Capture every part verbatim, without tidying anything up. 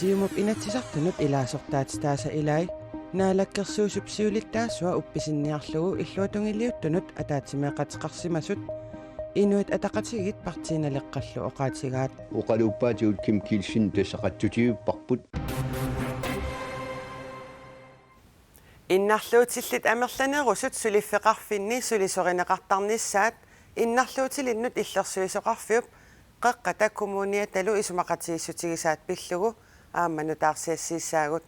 Siumup Inatsisartunut ilaasortaatitaasa ilai Naalakkersuisup siulittaasua uppisinniarlugu illuatungiliuttunut ataatsimeeqateqarsimasut Inuit Ataqatigiit Partii Naleqqallu oqaatigaat. Oqaluuppaatigut Kim Kielsen tassa qatsutivipparput. Innarluutillit amerlanerusut suliffeqarfinni sulisorineqartarnissaat innarluutilinnut illersuisoqarfiup Qeqqata Kommuniatalu isumaqatigiissutigisaat pillugu aamma nutaarsiassiissaagut.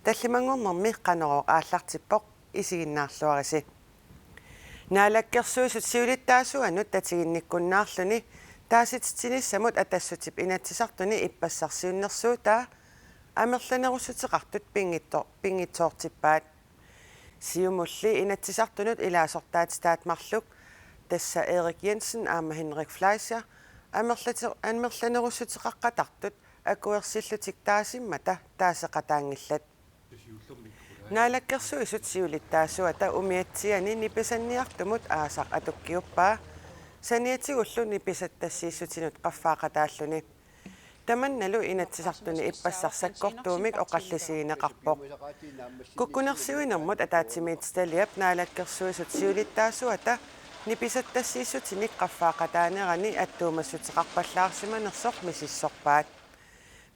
Tallimanngornermi Qanorooq aallartippoq, isiginnaarluarisi. Naalakkersuisut siulittaasuanut tatiginnikkunnaarluni taasititsinissamut Atassutip Inatsisartuni ippassaq siunnersuutaa amerlanerussuteqartut pinngitso-, pinngitsoortippaat. Siumulli Inatsisartunut ilaasortaatitaat marluk, tassa Erik Jensen aamma Henrik Fleischer, amerlati-, amerlanerussuteqaqatartut akuersillutik taasimmata taaseqataanngillat. Naalakkersuisut siulittaasuata umiatsiani nipisanniartumut aasaq atukkiuppaa, saniatigullu nipisattassiissutinut qaffaaqataalluni. Tamannalu Inatsisartuni ippassaq sakkortuumik oqallisigineqarpoq. Kukkunersiuinermut ataatsimiititaliap Naalakkersuisut siulittaasuata nipisattassiissutinik qaffaaqataanerani attuumassuteqarpallaarsimanersoq misissorpaat.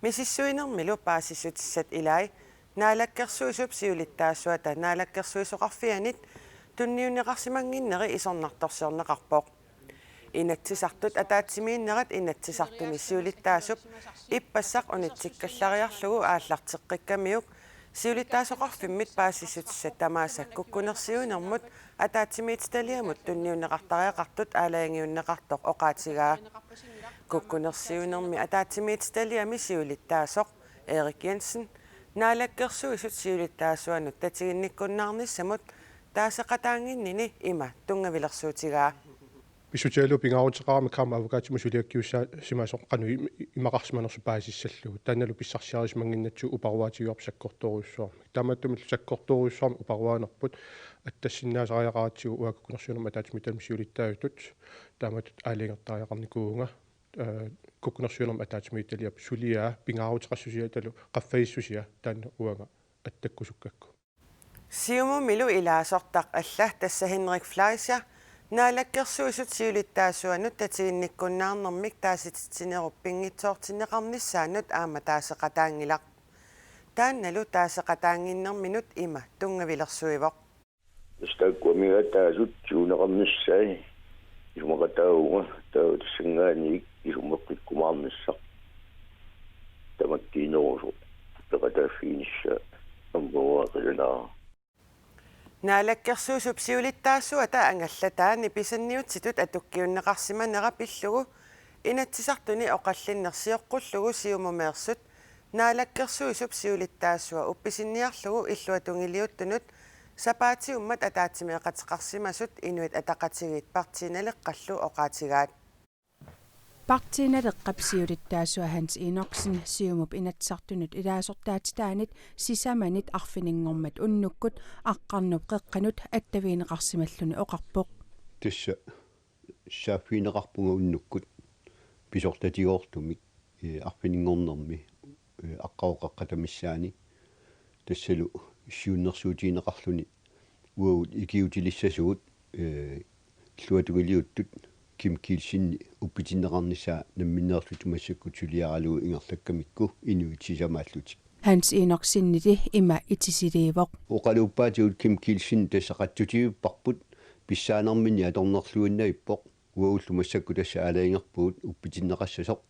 Misissuinermilu paasissutissat ilai Naalakkersuisup siulittaasuata naalakkersuisoqarfianit tunniunneqarsimannginneri isornartorsiorneqarpoq. Inatsisartut ataatsimiinnerat Inatsisartuni siulittaasup ippassaq unitsikkallariarlugu aallarteqqikkamiuk siulittaasoqarfimmit paasissutissat tamaasa kukkunersiuinermut ataatsimiititaliamut tunniunneqartariaqartut aalajangiunneqartoq oqaatigaa. Kukkunersiuinermi ataatsimiititaliami siulittaasoq Erik Jensen Naalakkersuisut siulittaasuanut tatiginnikkunnaarnissamut taaseqataannginnini ima tunngavilersuutigaa. Pissutigalugu pingaaruteqarami kammakkut advokatimut suliakkiussimasoq qanoq im-, imaqarsimanersoq paasissallugu. Taannalu pissarsiarisimannginnatsigu uparuaatigivarput sakkortoorujussuarmik. Taamaattumillu sakkortoorujussuarmik uparuaannerput attassinnaasariaqaratsigu uanga kukkunersiuinermut ataatsimiititaliami siulittaasutut taamatut aalajangertariaqarnikuuvunga, eh, kukkunersiuinermut ataatsimiititaliap suliaa pingaaruteqassusia taavalu qaffasissusia taanna uanga attakkusukkakku. Siumumilu ilaasortaq alla, tassa Henrik Fleischer, Naalakkersuisut siulittaasuanut tatiginnikkunnaarnermik taasititsinerup pinngitsoortinneqarnissaanut aamma taaseqataanngilaq. Taannalu taaseqataannginnerminut ima tunngavilersuivoq. Tassa taakkua amigaataasut siuneqarnissaat isumaqataavunga, taava tassanngaanniit isumeqqikkumaarnissaq tamakkiinerusoq peqataaffiginissaa aamma uanga qilanaara. Naalakkersuisup siulittaasuata angallataa nipisanniutsitut atukkiunneqarsimanera pillugu Inatsisartuni oqallinneq sioqqullugu Siumumeersut Naalakkersuisup siulittaasua uppisinniarlugu illuatungiliuttunut sapaatiummat ataatsimeeqateqarsimasut Inuit Ataqatigiit Partii Naleqqallu oqaatigaat. Partii Naleqqap siulittaasua Hans Enoksen Siumup Inatsisartunut ilaasortaatitaanit sisamanit arfininngormat unnukkut Aqqarnup Qeqqanut attavigineqarsimalluni oqarpoq. Tassa saaffigineqarpunga unnukkut pisortatigoortumik, eh, arfininngornermi, eh, Aqqarup Qeqqata missaani. Tassalu siunnersuutigineqarluni uagut ikiuutilissasugut, eh, illuatungiliuttut Kim Kielsen uppitinneqarnissaa namminneerluta massakkut suliaralugu ingerlakkamikku inuit sisamaallutik. Hans Enoksenili ima itisiliivoq. Oqaluuppaatigut Kim Kielsen tassa qatsutivipparput, pissaanerminni atornerluinnavippoq. Uagullu massakkut tassa aalajangerpugut uppitinneqassasoq.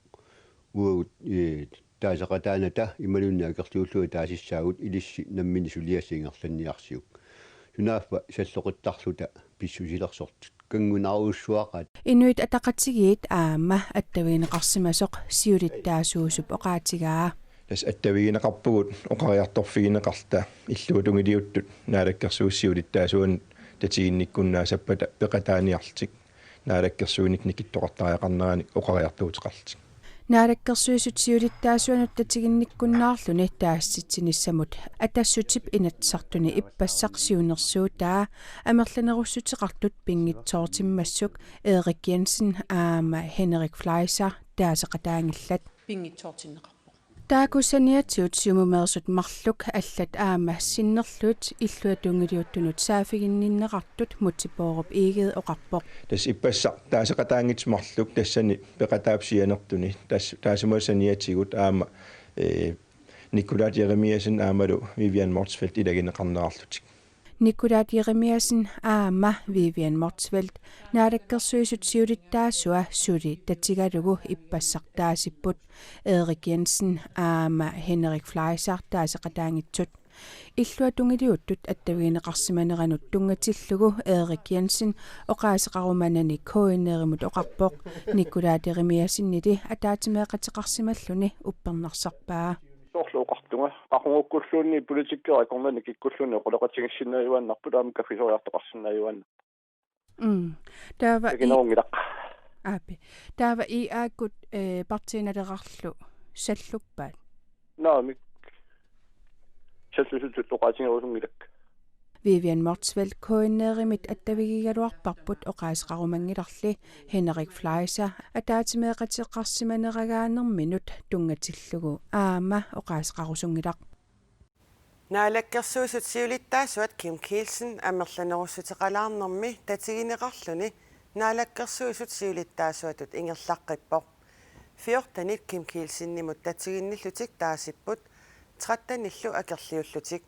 Uagut, eh, taaseqataanata imaluunniit akerliullunga taasissaagut, ilissi nammineq suliassaq ingerlanniarsiuk. Sunaaffa salloqittarluta pissusilersortut kanngunarujussuaqaat. Inuit Ataqatigiit aamma attavigineqarsimasoq siulittaasuusup oqaatigaa. Tassa attavigineqarpugut oqariartorfigineqarluta illuatungiliuttut Naalakkersuisut siulittaasuanut tatiginnikkunnaassappata peqataaniarlutik naalakkersuinikkut nikittoqartariaqarneranik oqariartuuteqarlutik. Naalakkersuisut siulittaasuanut tatiginnikkunnaarluni taasititsinissamut Atassutip Inatsisartuni ippassaq siunnersuutaa amerlanerussuteqartut pinngitsoortimmassuk Erik Jensen aamma Henrik Fleischer taaseqataanngillat. Pinngitsoortinneqarpoq. Taakku saniatigut Siumumeersut marluk allat aamma sinnerlugit illuatungiliuttunut saaffiginninneqartut Múte Bourup Egede oqarpoq. Tassa ippassaq taaseqataanngitsoq marluk tassani peqataap sianertuni. Tassa taassuma saniatigut aamma, ee, Nikolaj Jeremiassen aammalu Vivian Motzfeldt ilagineqarnerarlutik. Nikolaj Jeremiassen aamma Vivian Motzfeldt Naalakkersuisut siulittaasua suli tatigalugu ippassaq taasipput, Erik Jensen aamma Henrik Fleischer taaseqataanngitsut. Illuatungiliuttut attavigineqarsimaneranut tunngatillugu Erik Jensen oqaaseqarumanani K N R-imut oqarpoq, Nikolaj Jeremiassenili ataatsimeeqateqarsimalluni uppernarsarpaa. Soorlu oqartunga, qaqugukkulluunniit politikkerit akornanni kikkulluunniit oqaloqatigiissinnaajuaannarput aamma kaffisoriartoqarsinnaajuaannarput. Mm. Taava i- Takinerunngilaq. Aapi. Taava I A-kkut, eh, partiinnaleqarlu salluppaat? Naamik. Sallusutut oqaatigerusunngilakka. Vivian Motzfeldt K N R-imit attavigigaluarparput oqaaseqarumanngilarli, Henrik Fleischer ataatsimeeqateqarsimaneragaanerminut tunngatillugu aamma oqaaseqarusunngilaq. Naalakkersuisut siulittaasuat Kim Kielsen amerlanerussuteqalaarnermi tatigineqarluni Naalakkersuisut siulittaasuatut ingerlaqqippoq. Fjortenit Kim Kielsenimut tatiginnillutik taasipput, trettenillu akerliullutik.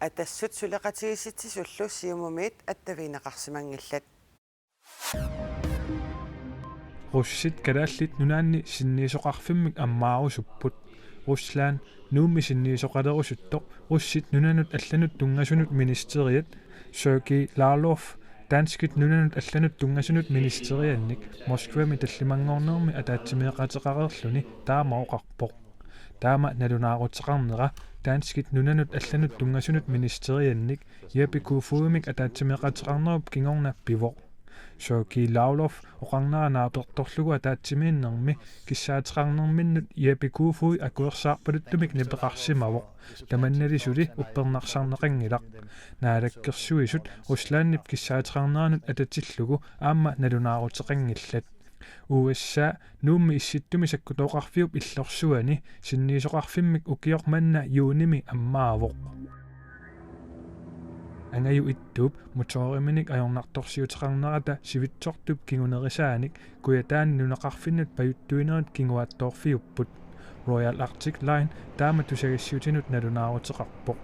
Atassut suleqatigiissitsisullu Siumumiit attavigineqarsimanngillat. Russit Kalaallit Nunaanni sinniisoqarfimmik ammaarusupput. Rusland, Nuummi sinniisoqalerusuttoq, russit nunanut allanut tunngasunut ministeriat, Sergej Lavrov, danskit nunanut allanut tunngasunut ministeriannik Moskvami tallimanngornermi ataatsimeeqateqareerluni taama oqarpoq. Taama nalunaaruteqarnera danskit nunanut allanut tunngasunut ministeriannik Jeppe Kofodimik ataatsimeeqateqarnerup kingorna pivoq. Sergej Lavrov oqarnera naapertorlugu ataatsimiinnermi kissaateqarnerminnut Jeppe Kofod akuersaarpaluttumik nipeqarsimavoq. Tamannali suli uppernarsarneqanngilaq. Naalakkersuisut Ruslandip kissaateqarneranut atatillugu aamma nalunaaruteqanngillat. U S A Nuummi Issittumi Sakkutooqarfiup illorsuani sinniisoqarfimmik ukioq manna juunimi ammaavoq. Angaju Ittuup motoriminik ajornartorsiuteqarnerata sivitsortup kingunerisaanik Kujataani nunaqarfinnut pajuttuinerit kinguaattoorfiupput. Royal Arctic Line taama tusagassiutinut nalunaaruteqarpoq.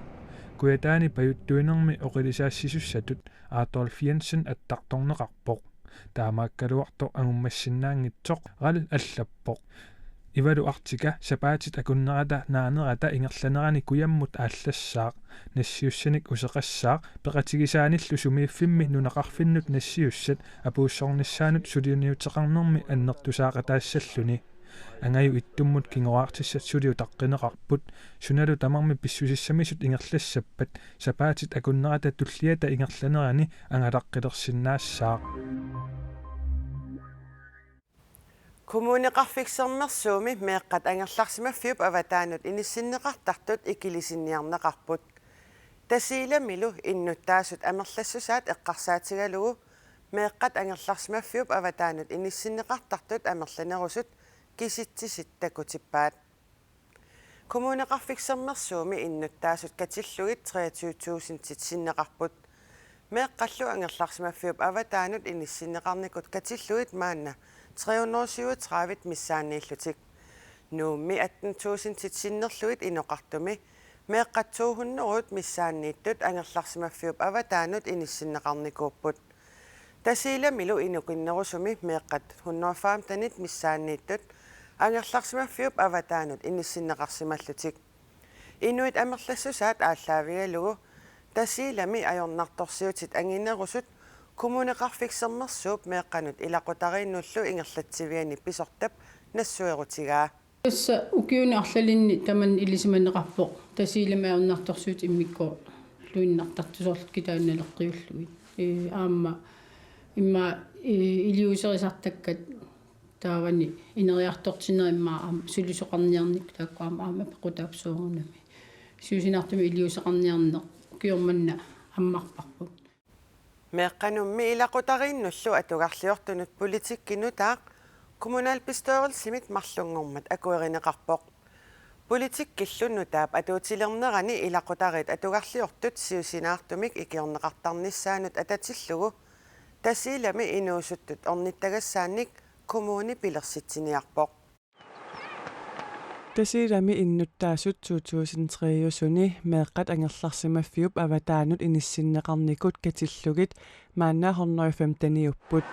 Kujataani pajuttuinermi oqilisaassisussatut Adolf Jensen attartorneqarpoq. Taamaakkaluartoq angummassinnaanngitsoq RAL allappoq. Ivalu Arctica sapaatit akunnerata naanerata ingerlanerani kujammut aallassaaq. Nassiussanik useqassaaq, peqatigisaanillu sumiiffimmi nunaqarfinnut nassiussat apuussornissaanut suliniuteqarnermi annertusaaqataassalluni. Angaju Ittummut kingoraartissat suli utaqqineqarput, sunalu tamarmik pissusissamisut ingerlassappat sapaatit akunnerata tulliata ingerlanerani angalaqqilersinnaassaaq. Kommuneqarfik Sermersuumi meeqqat angerlarsimaffiup avataanut inissinneqartartut ikilisinniarneqarput. Tasiilamilu innuttaasut amerlassusaat eqqarsaatigalugu meeqqat angerlarsimaffiup avataanut inissinneqartartut amerlanerusut kisitsisit takutippaat. Kommuneqarfik Sermersuumi innuttaasut katillugit treogtyve tusindit sinneqarput. Meeqqallu angerlarsimaffiup avataanut inissinneqarnikut katillugit maanna tre hundrede syvogtredive missaanniillutik. Nuummi atten tusindit sinnerlugit inoqartumi meeqqat to hundrede missaanniittut angerlarsimaffiup avataanut inissinneqarnikuupput. Tasiilamilu inukinnerusumi meeqqat hundrede femtenit missaanniittut angerlarsimaffiup avataanut inissinneqarsimallutik. Inuit amerlassusaat aallaavigalugu Tasiilami ajornartorsiutit anginerusut Kommuneqarfik Sermersuup meeqqanut ilaqutariinnullu ingerlatsiviani pisortap nassuerutigaa. Tassa ukiuni arlalinni tamanna ilisimaneqarpoq Tasiilami ajornartorsiutit immikkoorluinnartartut soorlu kitaannaleqqiullugit. Ee, aamma immaqa, ee, iliuuserisartakkat taavani ineriartortinneq immaqa aamma sulisoqarniarneq taakku aamma aamma pequtaavoq soorunami. Siusinaartumik iliuuseqarniarneq ukioq manna ammarparput. Meeqqanummi ilaqutariinnullu atugarliortunut politikki nutaaq kommunalbestyrelsimit marlunngormat akuerineqarpoq. Politikkillu nutaap atuutilernerani ilaqutariit atugarliortut siusinaartumik ikiorneqartarnissaannut atatillugu Tasiilami inuusuttut ornittagassaannik kommuni pilersitsiniarpoq. Tasiilami innuttaasut to tusind tre-usuni meeqqat angerlarsimaffiup avataanut inissinneqarnikut katillugit maanna hundrede og femten-iupput.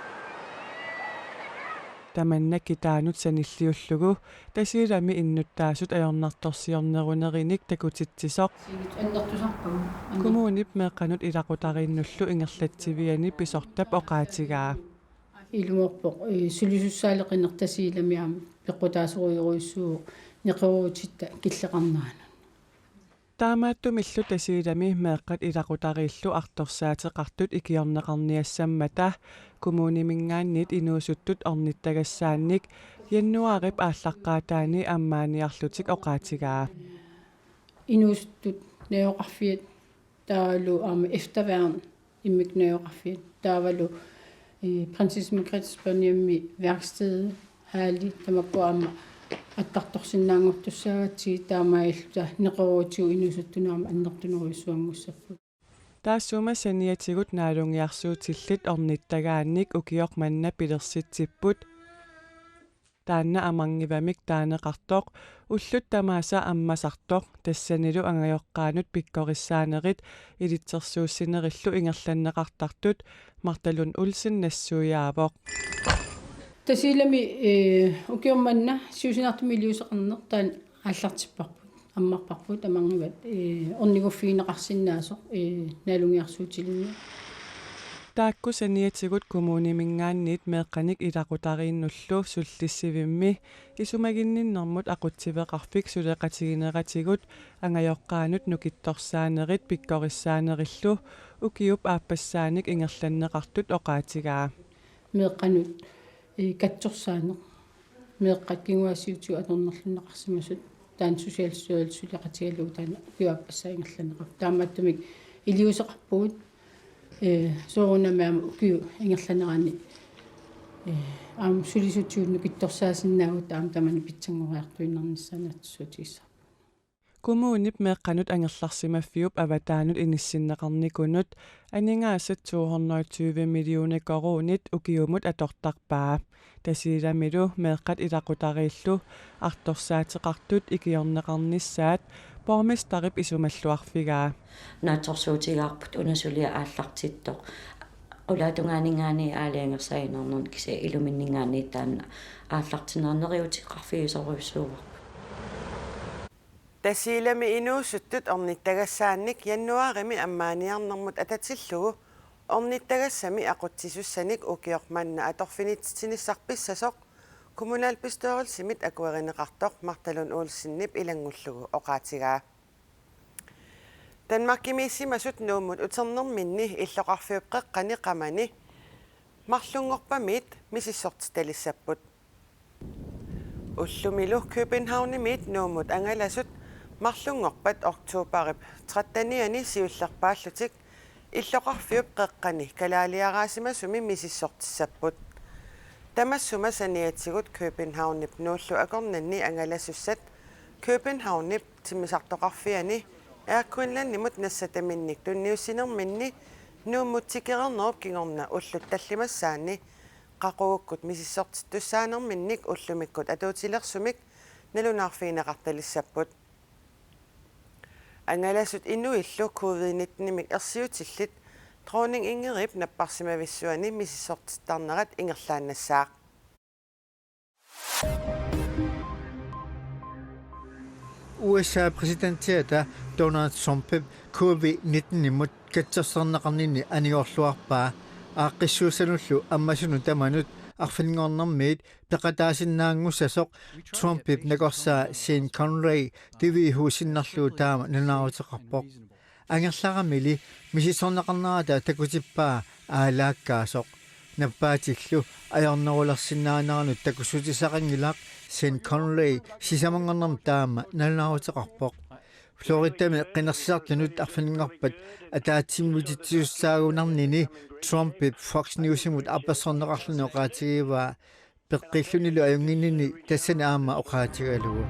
Tamanna kitaanut sanilliullugu Tasiilami innuttaasut ajornartorsiornerunerinik takutitsisoq. Annertusarpagut. Kommunip meeqqanut ilaqutariinnullu ingerlatsiviani pisortap oqaatigaa. Ilumoorpoq, ee, sulisussaaleqineq Tasiilami aamma peqqutaasorujorujussuuvoq neqeroorutitta killeqarneranut. Taamaattumillu Tasiilami meeqqat ilaqutariillu artorsaateqartut ikiorneqarniassammata kommuniminngaanniit inuusuttut ornittagassaannik januaarip aallaqqaataani ammaaniarlutik oqaatigaa. Inuusuttut najugaqarfiat taavalu aamma efterværn immikkut najugaqarfiat taavalu, ee, Prinsesse Margrethes Børnehjemi værksted, halli, tamakku aamma attartorsinnaanngortussaagatsigit taamaalilluta neqeroorutigut inuusuttunut aamma annertunerujussuanngussapput. Taassuma saniatigut naalungiarsuutillit ornittagaannik ukioq manna pilersitsipput. Taanna amarngivamik taaneqartoq ullut tamaasa ammasartoq, tassanilu angajoqqaanut pikkorissaanerit ilitsersuussinerillu ingerlanneqartartut Martha Lund Olsen nassuiaavoq. Tasiilami, ee, ukioq manna siusinaartumik iliuuseqarneq taanna aallartipparput, ammarparput, amarngivat, ee, orniguffigineqarsinnaasoq, ee, naalungiarsuutilinnik. Taakku saniatigut kommuniminngaanniit meeqqanik ilaqutariinnullu sullissivimmi isumaginninnermut aqutsiveqarfik suleqatigineratigut angajoqqaanut nukittorsaanerit pikkorissaanerillu ukiup aappassaanik ingerlanneqartut oqaatigaa. Meeqqanut, ee, katsorsaaneq. Meeqqat kinguaassiuutitigut atornerlunneqarsimasut taanna Socialstyrelsen suleqatigalugu taanna ukiup aappassaa ingerlanneqarpoq. Taamaattumik iliuuseqarpugut, ee, soorunami aamma ukiup ingerlanerani, ee, aamma sulisutigut nukittorsaasinnaagutta aamma tamanna pitsanngoriartuinnarnissaa naatsorsuutigissavarput. Kommunip meeqqanut angerlarsimaffiup avataanut inissinneqarnikunut aningaasat to hundrede og tyve millioner koruunit ukiumut atortarpaa. Tasiilamilu meeqqat ilaqutariillu artorsaateqartut ikiorneqarnissaat borgmesterip isumalluarfigaa. Naatsorsuutigaarput una suliaq aallartittoq. Qulaatungaaninngaanniit aalajangersaaginnarnerni kisianni iluminninngaanniit taanna aallartinneq neriuuteqarfigisorujussuuarput. Tasiilami inuusuttut ornittagassaannik januaarimi ammaaniarnermut atatillugu ornittagassami aqutsisussanik ukioq manna atorfinitsitsinissaq pissasoq kommunalbestyrelsimit akuerineqartoq Martha Lund Olsenip ilanngullugu oqaatigaa. Danmarkimiissimasut Nuummut uternerminni illoqarfiup qeqqani qamani marlunngorpamiit misissortitalissapput. Ullumilu Københavnimiit Nuummut angalasut marlunngorpat oktobarip trettenianni siullerpaallutik illoqarfiup qeqqani kalaaliaraasimasumi misissortissapput. Tamassuma saniatigut Københavnip nuullu akornanni angalasussat Københavnip timmisartoqarfiani Air Greenlandimut nassataminnik tunniussinerminni Nuummut tikereernerup kingorna ullut tallimassaanni qaqugukkut misissortittussaanerminnik ullumikkut atuutilersumik nalunaarfigineqartalissapput. Angalasut inuillu covid nittenimik ersiutillit Dronning Ingridip napparsimavissuani misissortittarnerat ingerlaannassaaq. U S A-p præsidentiata Donald Trumpip covid nittenimut katsersorneqarnini anigorluarpaa aaqqissuussanullu ammasunut tamanut arfininngornermiit peqataasinnaanngussasoq Trumpip nakorsaa Sean Connery Det Hvide Hus sinnerlugu taama nalunaaruteqarpoq. Angerlaramili misissorneqarnerata takutippaa aalaakkaasoq. Nappaatillu ajornerulersinnaaneranut takussutissaqanngilaq, Sean Connery sisamanngornermi taama nalunaaruteqarpoq. Floridami qinersisartunut arfininngorpat ataatsimiititsisussaagunarnini Trumpip Fox Newsimut apersorneqarluni oqaatigivaa, peqqillunilu ajunnginnini tassani aamma oqaatigalugu.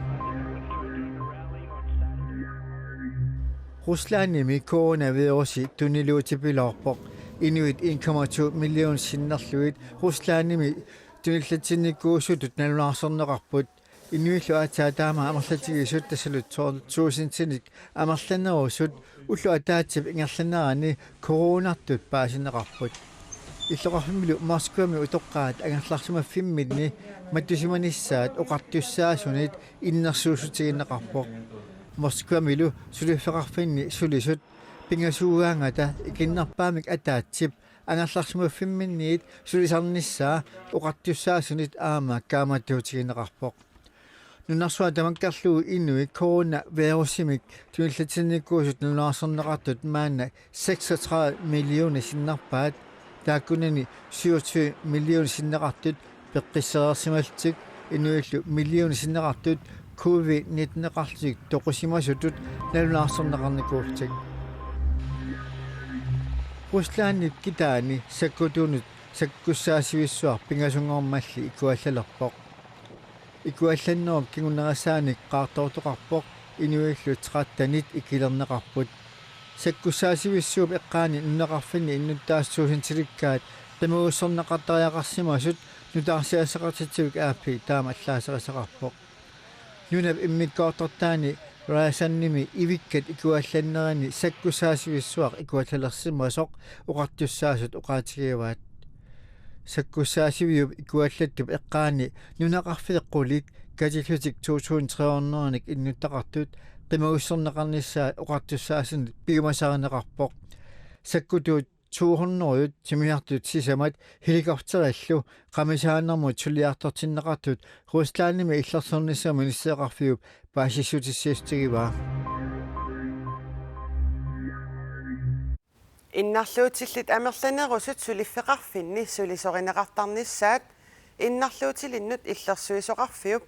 Ruslandimi coronavirusi tuniluutipiloorpoq. Inuit en komma to million sinnerlugit Ruslandimi tunillatsinnikuusutut nalunaarsorneqarput. Inuillu aatsaat taama amerlatigisut tassalu to tusindinik amerlanerusut ulloq ataatsip ingerlanerani coronartut paasineqarput. Illoqarfimmilu Moskvami utoqqaat angerlarsimaffimminni mattusimanissaat oqartussaasunit innersuussutigineqarpoq. Moskvamilu suliffeqarfinni sulisut pingasuugaangata ikinnerpaamik ataatsip angerlarsimaffimminniit sulisarnissaa oqartussaasunit aamma kaammattuutigineqarpoq. Nunarsuaq tamakkerlugu inuit coronavirusimik tunillatsinnikuusut nalunaarsorneqartut maanna seksogtredive millioner sinnerpaat, taakkunani syvogtyve millioner sinneqartut peqqissereersimallutik, inuillu millioner sinneqartut covid nitten-eqarlutik toqusimasutut nalunaarsorneqarnikuullutik. Ruslandip kitaani sakkutuunut sakkussaasivissuaq pingasunngormalli ikuallalerpoq. Ikuallannerup kingunerisaanik qaartoortoqarpoq, inuillu trettenit ikilerneqarput. Sakkussaasivissuup eqqaani nunaqarfinni innuttaasut tuusintilikkaat qimagussorneqartariaqarsimasut nutaarsiassaqartitsivik A P taama allaaserisaqarpoq. Nunap immikkoortortaani Ryazanimi ivikkat ikuallannerini sakkussaasivissuaq ikuallalersimasoq oqartussaasut oqaatigivaat. Sakkussaasiviup ikuallattup eqqaani nunaqarfiit qulit katillutik to tusind tre hundrede-nik innuttaqartut qimagussorneqarnissaat oqartussaasunit piumasarineqarpoq. Sakkutuut to hundrede timmisartut sisamat helikopterillu qamisaanermut suliartortinneqartut Ruslandimi illersornissamut ministeriqarfiup paasissutissiissutigivaa. Innarluutillit amerlanerusut suliffeqarfinni sulisorineqartarnissaat innarluutilinnut illersuisoqarfiup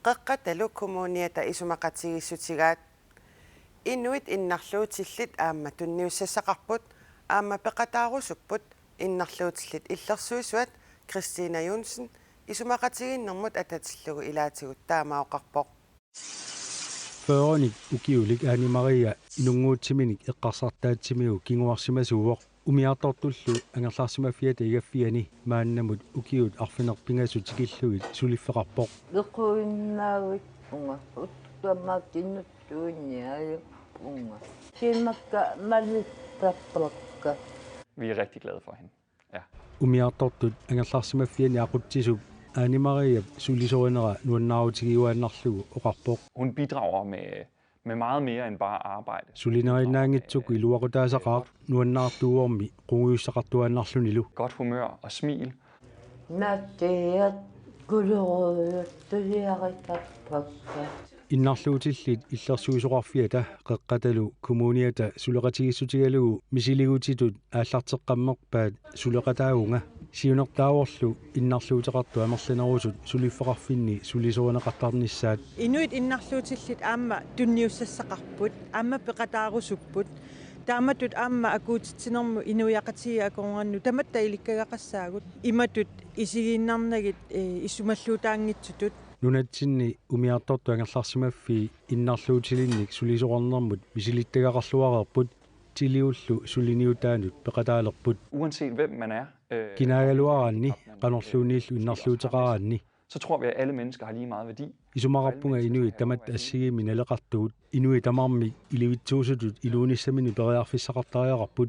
Qeqqatalu Kommuniata isumaqatigiissutigaat. Inuit innarluutillit aamma tunniussassaqarput, aamma peqataarusupput innarluutillit illersuisuat Christina Johnsen isumaqatigiinnermut atatillugu ilaatigut taama oqarpoq. Fyrrenik ukiulik Ane Maria inunnguutsiminik eqqarsartaatsimiuk kinguarsimasuuvoq. Umiartortullu angerlarsimaffiata igaffiani maannamut ukiut arfineq-pingasut tikillugit suliffeqarpoq. Equinnaavipunga, uttamatinut tuiniajupunga. Simakka malittarpakka. Vi er rigtig glade for hende. Ja. Umiartortut angerlarsimaffiani aqutsisup Ane Mariap sulisorinera nuannaarutigiuaannarlugu oqarpoq. Hun bidrager med, med meget mere end bare arbejde. Sulinerinnaanngitsukkut iluaqutaasaqaaq nuannaartuuvormi qungujussaqartuaannarlunilu. Godt humør og smil. Natsiat kulurujuttuleritarpakka. Innarluutillit illersuisoqarfiata Qeqqatalu Kommuniata suleqatigiissutigalugu misiligutitut aallarteqqammerpaat suleqataavunga. Siunertaavorlu innarluuteqartut amerlanerusut suliffeqarfinni sulisorineqartarnissaat. Inuit innarluutillit aamma tunniussassaqarput, aamma peqataarusupput. Taamatut aamma akuutitsinermut inuiaqatigiit akornannut tamatta ilikkagaqassaagut. Imatut isigiinnarnagit, eh, isumalluutaanngitsutut. Nunatsinni umiartortut angerlarsimaffii innarluutilinnik sulisoqarnermut misilittagaqarluareerput, Tiliullu suliniutaanut peqataalerput. Uanset hvem man er, øh, kinaagaluaraanni, qanorluunniillu innarluuteqaraanni, så tror vi, at alle mennesker har lige meget værdi. Isumaqarpunga inuit tamatta assigiimmik naleqartugut. Inuit tamarmik ilivitsuusutut inuunissaminnut periarfissaqartariaqarput.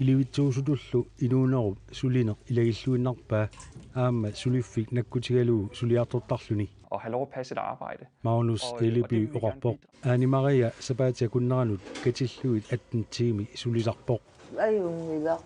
Ilivitsuusutullu inuunerup sulineq ilagilluinnarpaa aamma suliffik nakkutigalugu suliartortarluni. Og have lov at passe et arbejde. Magnus Elby oqarpoq. Ane Maria sapaatip akunneranut katillugit atten tiimi sulisarpoq. Ajunngilaq.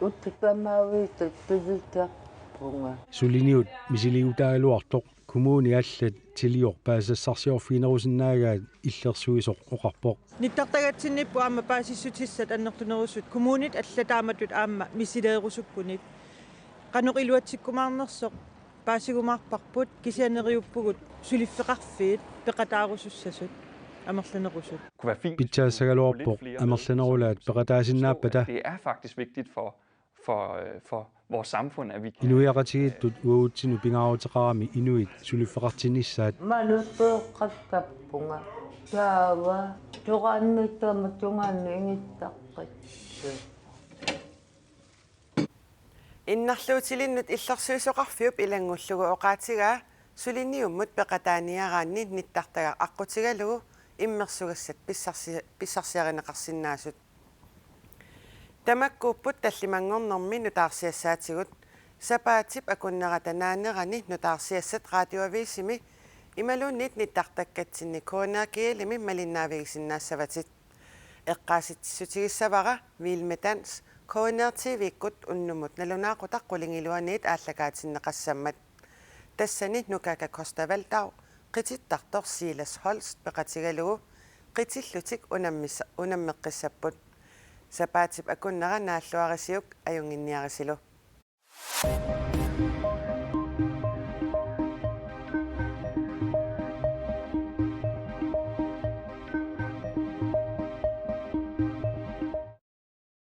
Uttamaavitut tulitarpunga. Suliniut misiliutaagaluartoq. Kommuni allat Tiliorpaassassarsiorfiginerusinnaagaat illersuisoq oqarpoq. Nittartagatsinniippoq aamma paasissutissat annertunerusut, kommunit allat taamatut aamma misileerusuppunit. Qanoq iluatsikkumaarnersoq paasigumaarparput, kisianni neriuppugut suliffeqarfiit peqataarusussasut amerlanerusut. Kunne være fint, hvis vi kunne få lidt flere med, som, som, som så, at det er faktisk vigtigt for, for, øh, for vores samfund, at vi kan, øh, inuiaqatigiittut uagutsinnut pingaaruteqarami inuit suliffeqartinnissaat. Malutoqakkappunga. Taava Soraanniittama tungaanut ingittaqqit. Innarluutilinnut illersuisoqarfiup ilanngullugu oqaatigaa suliniummut peqataaniaraanni nittartagaq aqqutigalugu immersugassat pissarsi-, pissarsiarineqarsinnaasut. Tamakkuupput tallimanngornermi nutaarsiassaatigut. Sapaatip akunnerata naanerani nutaarsiassat Radioavisimi imaluunniit nittartakkatsinni K N R G L-imi malinnaavigisinnaassavat. Eqqaasitsissutigissavara Vild med Dans K N R T V-kkut unnummut nalunaaqutaq qulingiluaniit aallakaatinneqassammat. Tassani Nukaga Costa Waldau qitittartoq Silas Holst peqatigalugu qitillutik unammis-, unammeqqissapput. Sapaatip akunnera naalluarisiuk ajunnginniarisilu.